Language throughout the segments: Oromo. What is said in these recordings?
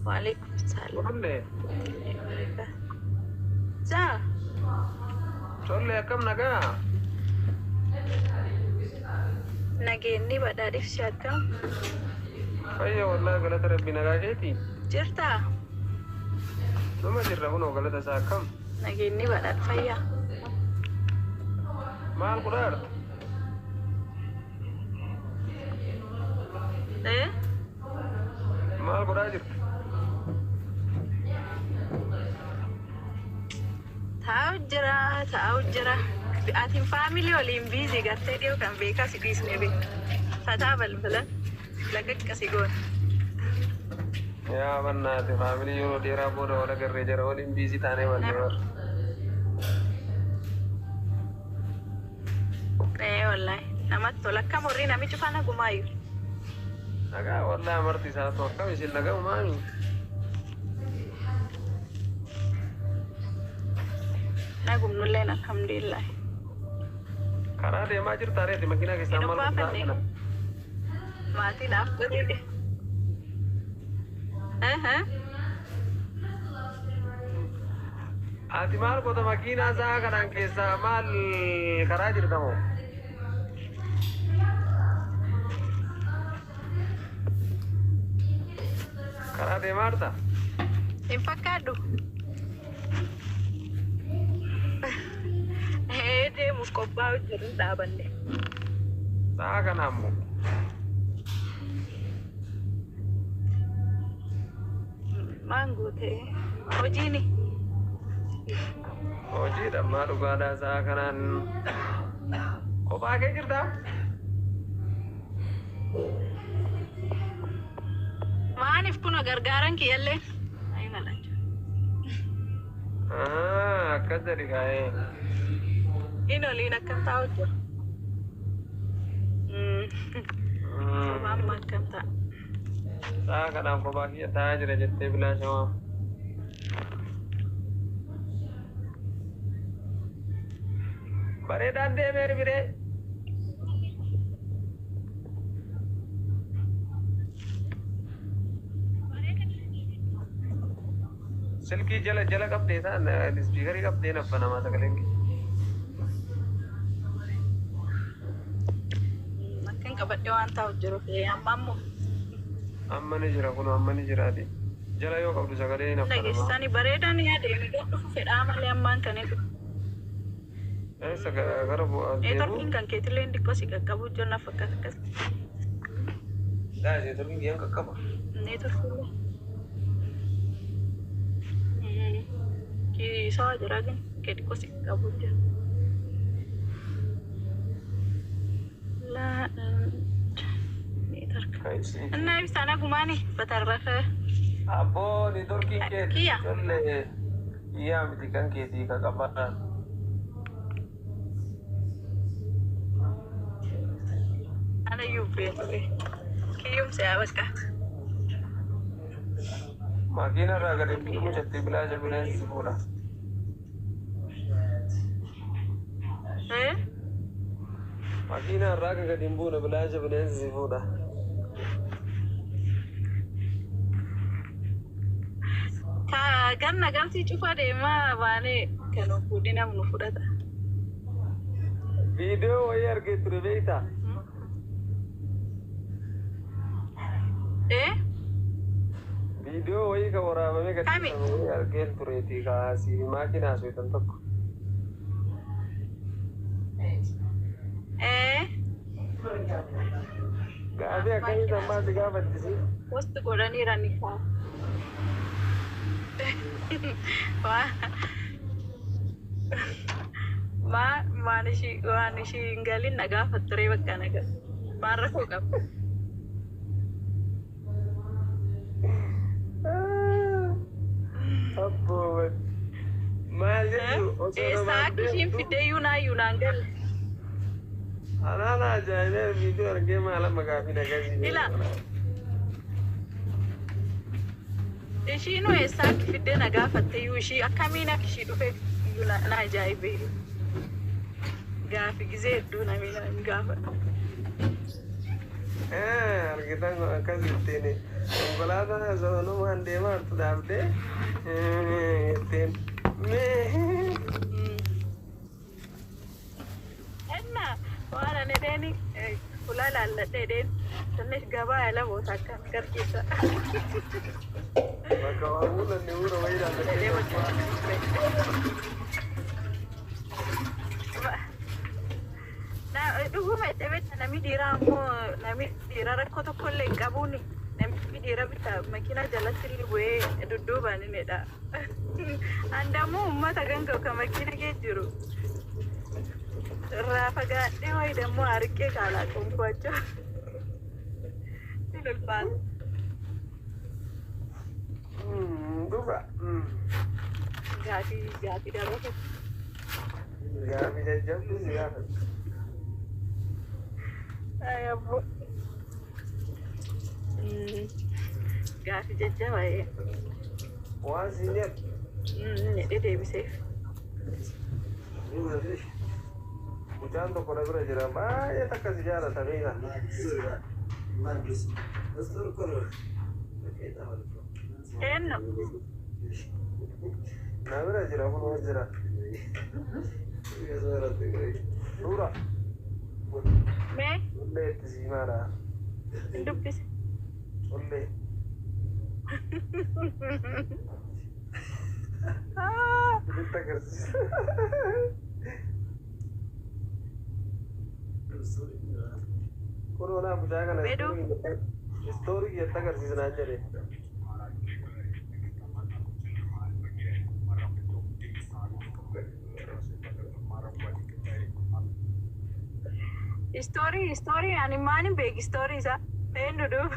Waalaikum salaam. Collee. Jaa. Collee akkam nagaa? Nageenyi badhaadhif si akkam? Fayya wallaahi galata rabbi nagaa keetii? Jirtaa? Numa jirra kunoo galata isaa akkam? Nageenyi badhaadh fayyaa. Maal godhaarta? Eh? Maal godhaa jirta? Taa'u jira, taa'u jira. Atiin family waliin busy gartee dhiyoo kan beekaa si dhiisne beek. Fataa balbala laqaqqa si goona. Yaa bannaate family yeroo dheeraa booda wal agarree jara waliin busy taanee wallee warra. Ee wallaahi namatti tola. Akkam warri namichi faana gumaayu. Nagaa wallaahi marti isaatu akkam isin nagaa maami? Nagumnulleen alhamdulillah. Karaa deemaa jirta reeti makiinaa keessaa Hin maal godhaa obbaafanne. kana? Maatii naaf godhe. Ati maal goota makiinaa isaa kanaan keessaa maal karaa jirta moo? Karaa deemaa jirta? Hin fakkaadhu. Ee deemuuf qophaa'u jiru dhaabanne. Sa'a kanaan moo? Maan goote hojiini. Hojii dhammaa dhugaadhaa sa'a kanaan kophaa kee jirtaa? Maaniif kuna gargaaran kiyyallee? Ayi malacha. Akkas jedhi kaa'ee. Inni oliin akkam taa'u jira. Kophaa amma akkam ta'a? Sa'a kanaan kophaa kiyya taa'aa jira jettee bilaashamaa. Bareedaan deemee biree. Silkii jala jala qabdee ta'an speakerii qabdee naffa namaa sagaleen kee. Akkan qabadhee waan taa'u jiru amma ammoo. Amma ni jira kun amma ni jiraati. Jala yoo qabdu sagalee naffa namaa. Dhageessanii bareedaan yaadee dhufu fedhaa malee ammaan kan hin dhufu. Eessa gara bu'aa deemu? Networkiin kan keetillee xiqqoo si qaqqabu jiru na fakkaata akkas. Daa networkiin kiyyaan qaqqaba. Networkiin. Kiisaa jira kan kee xiqqoo si qaqqabu jira. La network. እና ibsaa nagumaani በተረፈ Abboo networkiin keeti. Kiyya. Tollee kiyyaa miti kan keetii ka qabadhaan. Ana yubbee ture. Kiyyumsa yaa bakka. Makiina irraa gadi bu'uu jettee bilaasha bineensi fuudha. Eh? Makiina irraa akka gadi hin buune bilaasha bineensi fuudha. Ka ganna gamtii cufa deemaa baanee kan of fuudhee namnu fudhata. Viidiyoo wayii argee ture beektaa? Eh? Viidiyoo wayii kan waraabamee gadi Kami? dhiifame wayii argeen tureeti kaasii maakiin haasoftan tokko. Eh? Gaafii akkamii ammaa si gaafattisi? Post godhaniirani kaa. Waan ishii waan ishii hin galin na gaafatturee bakka nagaa. Waan rakkoo qaba. Abboo maal jechuu osoo Eessaa namaan akka ishiin deemtu fiddee naayyuu naan galle. Anaan ajaa'ibee viidiyoo argee maal amma gaafii akkasii. Ila ishiinuu eessaa akka fiddee na gaafatte iyyuu ishii akkamiin akka ishii dhufe iyyuu na ajaa'ibee. Gaafi gizee hedduu namni na hin gaafatu. Argitan akkas ittiin konkolaataa sonumaan deemaa jirtu dhaabdee ittiin mee. Enna waan ani edheeni ulaa laalladhe edheen ትንሽ ገባ ያለ ቦታ akkam garkeessa. Bakka waa mul'anne uura wayii Jedhee laalladhee. bakka dhuguma itti beekta, namni dhiiraa ammoo namni dhiiraa rakkoo tokko illee hin qabuuni. Namni dhiiraa bitta makiinaa jalatti illee bu'ee dudduubaan inni dha. Andammoo uummata ganga'u kan makiina kee jiru. Irraa fagaadhee wayi dammoo harqee kaalaa konkolaacha. Ni ulfaata. Dhuga. Gaafii gaafii darbata. Gaafii jajjabduu si gaafate. Ayabbo. Gaafii jajjabaa. Waan siin jedhu. Jedhee deebiseef. Mucaan tokko na bira jira, baay'ee takka si jaalata beeka. Eenyu? Na bira jira, kunoo jira. Suura. Mee. Cullee itti siimaadha. Hin dubbise. Cullee. Sitti agarsiisa. Kunoo naa mucaa kana Beduu. Story itti agarsiisa naan jedhe. Story story ani maanin beeki story isaa? Eenyu duuba?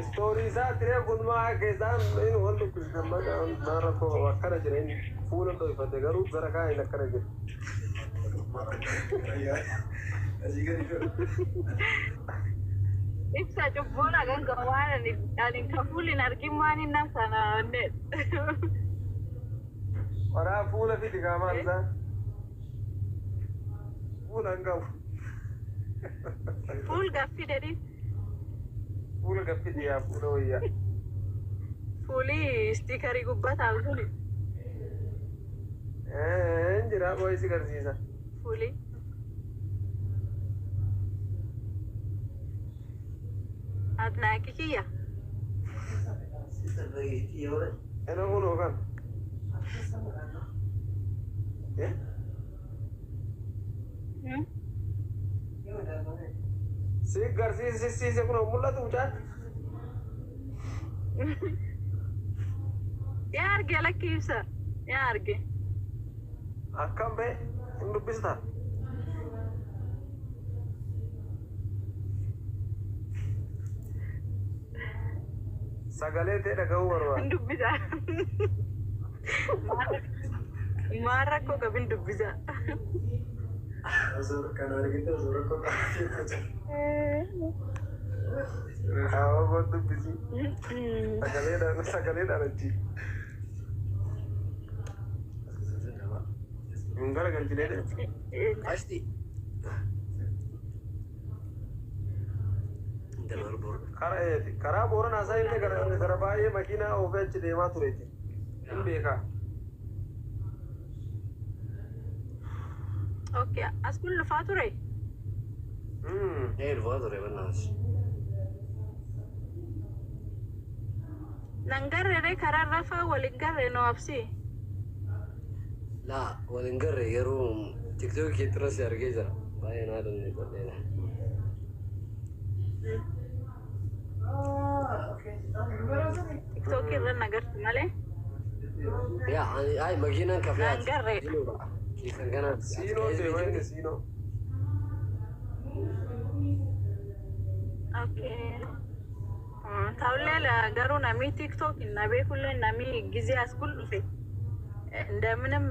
Story isaa tiree kun maa keessaan inni wal dubbisisan maqaan rakkoo akkana jira, inni fuula dho'ifate garuu gara kaa'in akkana jira. Ibsa cubbuun hagan waan ani ka fuulli hin argin maanin nam sana onne. Waraa fuula fidi qaamaan isaa. Fuula hin qabu. Fuul gaaffii dedhi. Fuula gaffidi yaa fuula wayyaa. Fuulii sticker gubbaa taa'u suni. Hin jira, boo'ii si garsiisa. Fuulii. Adnaaqi kiyya. Ena kunoo kan. Si garsiisisiise, kunoo mul'atu mucaan. Yaa arge, lakki ibsa. Yaa arge. Akkam ba'e, hin dubbistaa? Sagalee ta'e dhaga'uu Hin barbaada. dubbisa. Maal rakkoo qabu, hin dubbisa. Haa, koon dubbisi. Sagaleedhaan sagaleedhaan achi. Hin garagalchilee dha. Ashti. Karaa Booranaa isaa illee gara baay'ee makiinaa oofee achi deemaa tureeti. Hin beekaa. Okay, as kun lufaa ture. Ee, dhufaa ture bannaas. Nan garree karaa rafaa waliin garree noo absii. Laa, waliin garree, yeroo TikTokii irra si argee jira. Baay'ee naa danda'e calleena. TikTokii irra nagartu malee. Yaa ani ay makiinaan kafee Naan garree. Keessan kanaatti. Siinoo deema inni siinoo. Okay. Ta'ullee garuu namni TikTok na beekullee namni gizee as kun dhufe እንደምንም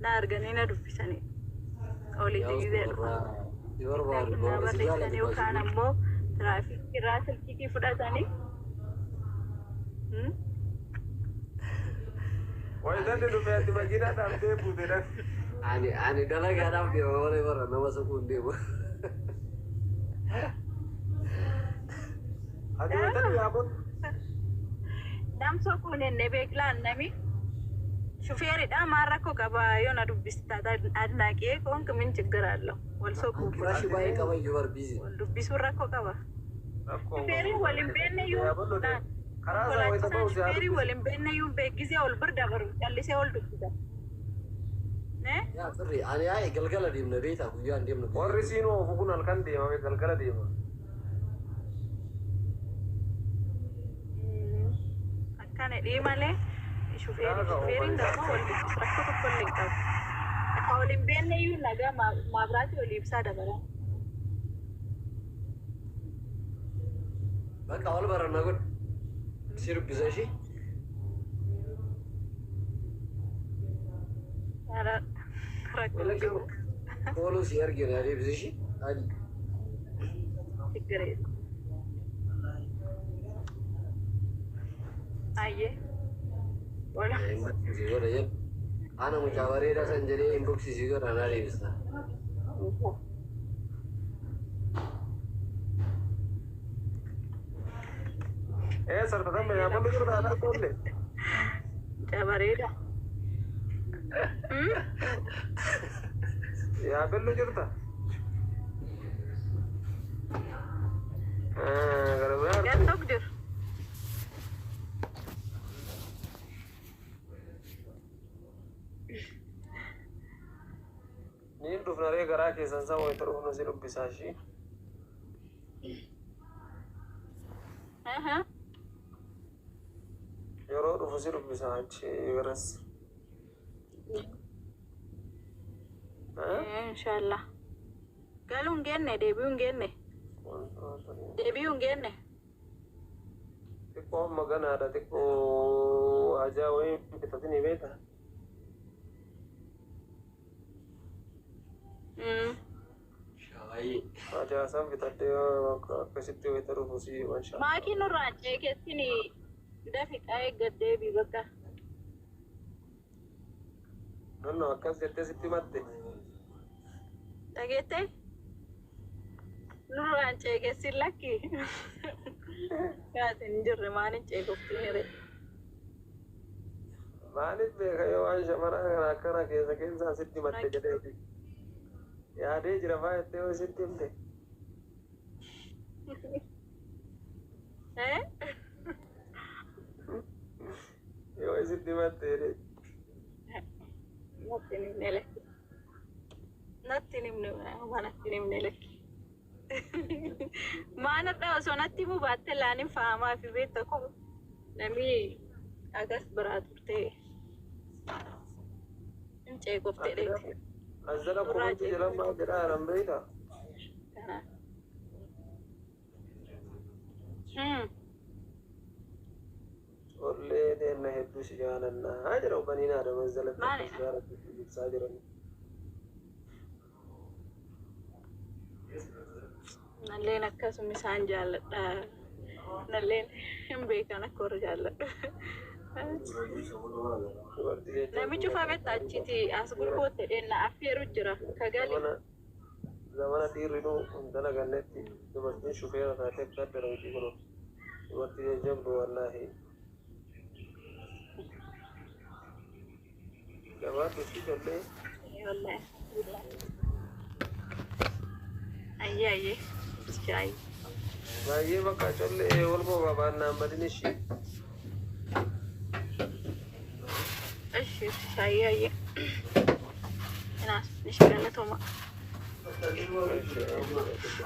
na arganii na dubbisanii olitti gizee dhufan. Si barbaadu Na si barreessanii jaalatu. Yookaan ammoo tiraafikii irraa silkii fudhatanii. Wayitanni dhufee ati makiinaa dhaabdee buute dha. Ani dalagaadhaaf deema malee bara nama soquun deemu. Ati wayitanii yaabon Namsoo kun enne beeklaan nami shufeeridha maal rakkoo qaba yoo na dubbista adnaaqee koonk min ችግር አለው wal soquu Kiraashi baay'ee qaba iyyuu bar biizi. wal dubbisuun rakkoo qaba. Rakkoo Shufeeriin wal hin beekne iyyuu karaa isaa wayita konkolaachisaan ba'u si haa shufeerii dubbisu. wal hin beekne iyyuu beekgisee ol bir dabaru callisee ol dubbisa. Ne? Yaa firri ani yaa'e galgala deemna beektaa guyyaan deemna. Warri siin oofu kun halkan deema galgala deema. Akkana dhii malee shufeerii shufeeriin gaafa wal dubbisu rakkoo tokko illee hin qabu. Akka wal hin beekne iyyuu nagaa maabiraatii ol ibsaa dabala. Bakka wal baranna godhu. Si dubbisa ishee. Rakkoo hin qabu. Kooluu si argina adeemsa ishee. Adi. ችግር የለም። አየህ ወላ Inboxii si godha jedhu. Ana mucaa bareedaa san jedhee inboxii si godha na deebista. Ee sartatama yaabon jirta haadha tollee. ጨበሬዳ Yaabellu jirta. Gara biraa ገንቶክ ጅር Niin dhufna ree garaa keessan san wayita dhufnu si dubbisaa ishii. Yeroo dhufu si dubbisaa achi biras. ኢንሻአላህ ገሉን ጌነ deebi'uun geenne deebi'uun geenne Xiqqoo amma ganaadha xiqqoo ajaa wayii bitatini beekta. Shaayii. Ajaa san bitadhee akkasitti wayita dhufu si wanshaa. maakii nurraa ceekessin dafiqa eeggat deebii bakka Nonno akkas jettee sitti himatte. dhageette nurraan ceekessin lakki kaasin hin jirre maalin ceekoftiin hire Maaliif beeka yoo waan shamaraa kana akkana keessa keessaa sitti himatte jedheeti. Yaadee jira faa jettee yoo sitti himte. Yoo sitti himatte jedhee. Natti hin himne lakki. Natti hin himne waan natti hin himne lakki. Maanadha osoo natti himuu baatte laanin fahamaa fi beekta kun namni agas biraa turte hin ceekofte dheeti. As jala kunuunsi jala maal jedhaa jiran beektaa? Kanaaf. Ollee teenna hedduu si jaalannaa jedha baniin aadama as jalatti akkas Maalidha? jaalatu ibsaa jiran. Nalleen akkasuma isaan jaalladha. Nalleen hin beekan akka warra jaalladhu. Dubartii jechuun Namichi ufaa achiti as gurgootte dhenna affeeru jira. Kagali. zamana zamana dhiirri nu hin dalagannetti dubartiin shufeera taatee akka addara hojii godhu dubartii jajjabdu wallaahi. Gabaadhu si ijoollee Wallahi. Ayyee ayyee. Ayyee. baay'ee bakka ijoollee wal booba baannaan badin ishii. እሺ እሺ ayyee ayyee. Kanaaf ni galatoma. Ishee.